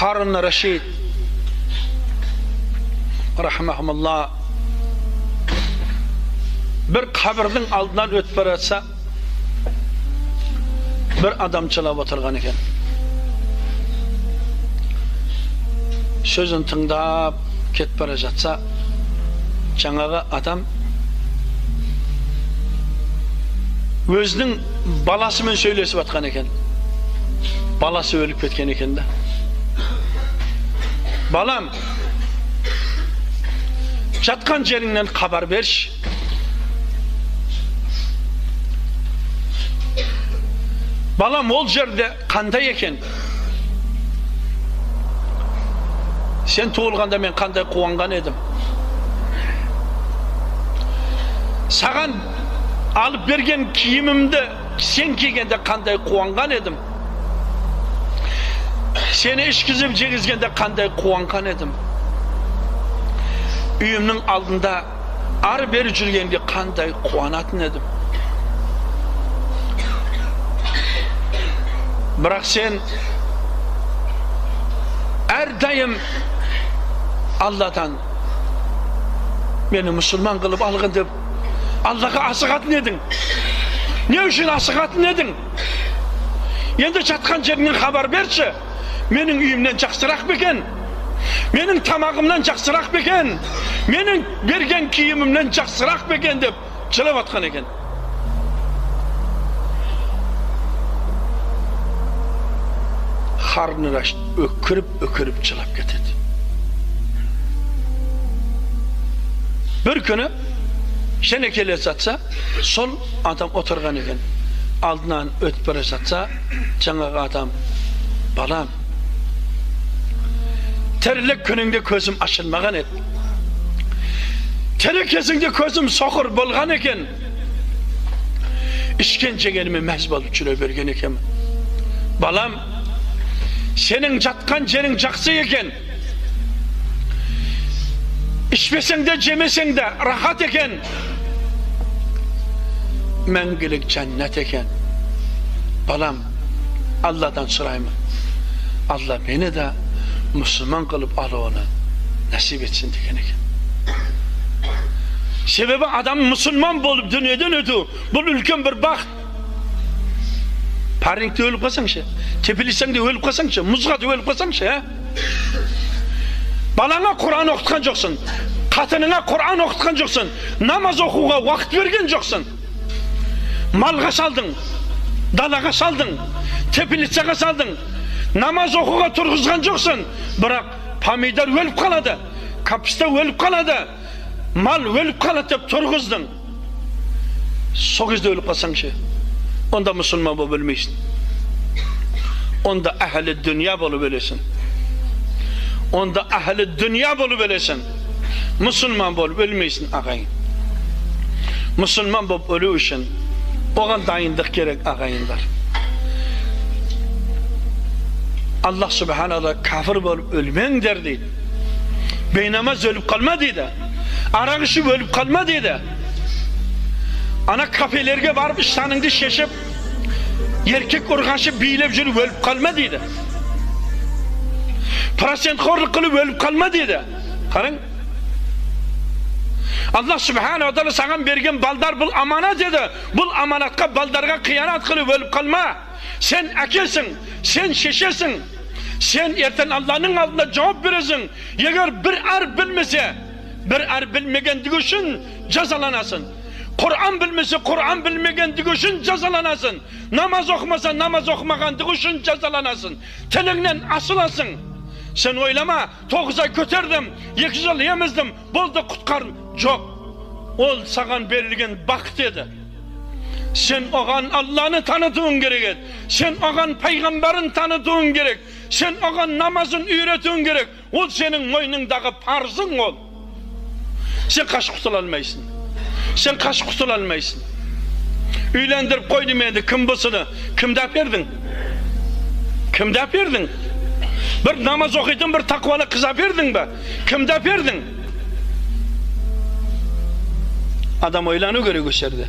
Харун Рашид рахмахумалла бір қабірдің алдынан өтіп бара жатса, бір адам жылап отырған екен. Сөзін тыңдап кетіп бара жатса, жаңағы адам өзінің баласымен сөйлесіп жатқан екен. Баласы өліп кеткен екен да. Балам, жатқан жеріңнен хабар берші. Балам, ол жерде қандай екен? Сен туылғанда мен қандай қуанған едім. Саған алып берген киімімді сен кигенде қандай қуанған едім. Сені ішкізіп жегізгенде қандай қуанған едім. Үйімнің алдында ары бері жүргенде қандай қуанатын едім. Бірақ сен әрдайым Алладан мені мұсылман қылып алғын деп Аллаға асығатын едің. Не үшін асығатын едің? Енді жатқан жеріңнен хабар берші. Менің үйімнен жақсырақ па екен? Менің тамағымнан жақсырақ па екен? Менің берген киімімнен жақсырақ па екен деп жылап атқан екен. Харун Рашид өкіріп-өкіріп жылап кетеді. Бір күні және келе жатса, сол адам отырған екен. Алдынан өтіп бара жатса, жаңағы адам: балам, тірілік күніңде көзім ашылмаған еді. Тірі кезіңде көзім соқыр болған екен. Ішкен жегеніме мәз болып жүре берген екенмін. Балам, сенің жатқан жерің жақсы екен. Ішпесең де, жемесең де рахат екен. Мәңгілік жәннат екен. Балам, Алладан сұраймын. Алла мені де мұсылман қылып алуына нәсіп етсін деген екен. Себебі адам мұсылман болып дүниеден өту, бұл үлкен бір бақыт. Парникте өліп қалсаңшы, теплицаңда өліп қалсаңшы, мұзға да өліп қалсаңшы, ә? Балаңа Құран оқытқан жоқсың, қатыныңа Құран оқытқан жоқсың, намаз оқуға уақыт берген жоқсың. Малға салдың, далаға салдың, теплицаға салдың, намаз оқуға тұрғызған жоқсың. Бірақ помидор өліп қалады, капуста өліп қалады, мал өліп қалады деп тұрғыздың. Сол кезде өліп қалсаңшы, онда мұсылман болып өлмейсің. Онда әхлі дүния болып өлесің. Онда әхлі дүния болып өлесің. Мұсылман болып өлмейсің, ағайын. Мұсылман болып өлу үшін оған дайындық керек, ағайындар. Аллах Субханалла кафір болып өлмеңдер дейді. Бейнамаз өліп қалма дейді. Арақ ішіп өліп қалма дейді. Ана кафелерге барып іштаныңды шешіп, еркек ұрғашы билеп жүріп өліп қалма дейді. Процентқорлық қылып өліп қалма дейді. Қараң. Аллах Субхану ва Тағала саған берген балдар бұл аманат еді. Бұл аманатқа, балдарға қиянат қылып өліп қалма. Сен әкесің, сен шешесің. Сен ертең Алланың алдында жауап бересің. Егер бір әріп білмесе, бір әріп білмегендігі үшін жазаланасың. Құран білмесе, Құран білмегендігі үшін жазаланасың. Намаз оқымаса, намаз оқымағандығы үшін жазаланасың. Тіліңнен асыласың. Сен ойлама, 9 ай көтердім, 2 жыл еміздім, болды құтқардым. Жоқ, ол саған берілген бақыт еді. Сен оған Алланы танытуың керек еді. Сен оған пайғамбарын танытуың керек. Сен оған намазын үйретуің керек. Ол сенің мойныңдағы парызың ол. Сен қашып құтыла алмайсың. Сен қашып құтыла алмайсың. Үйлендіріп қойдым енді, кім болсыны? Кімді әпердің? Кімді әпердің? Бір намаз оқитын бір тақуалы қыз әпердің бе? Кімді әпердің? Адам ойлану керек осы жерде.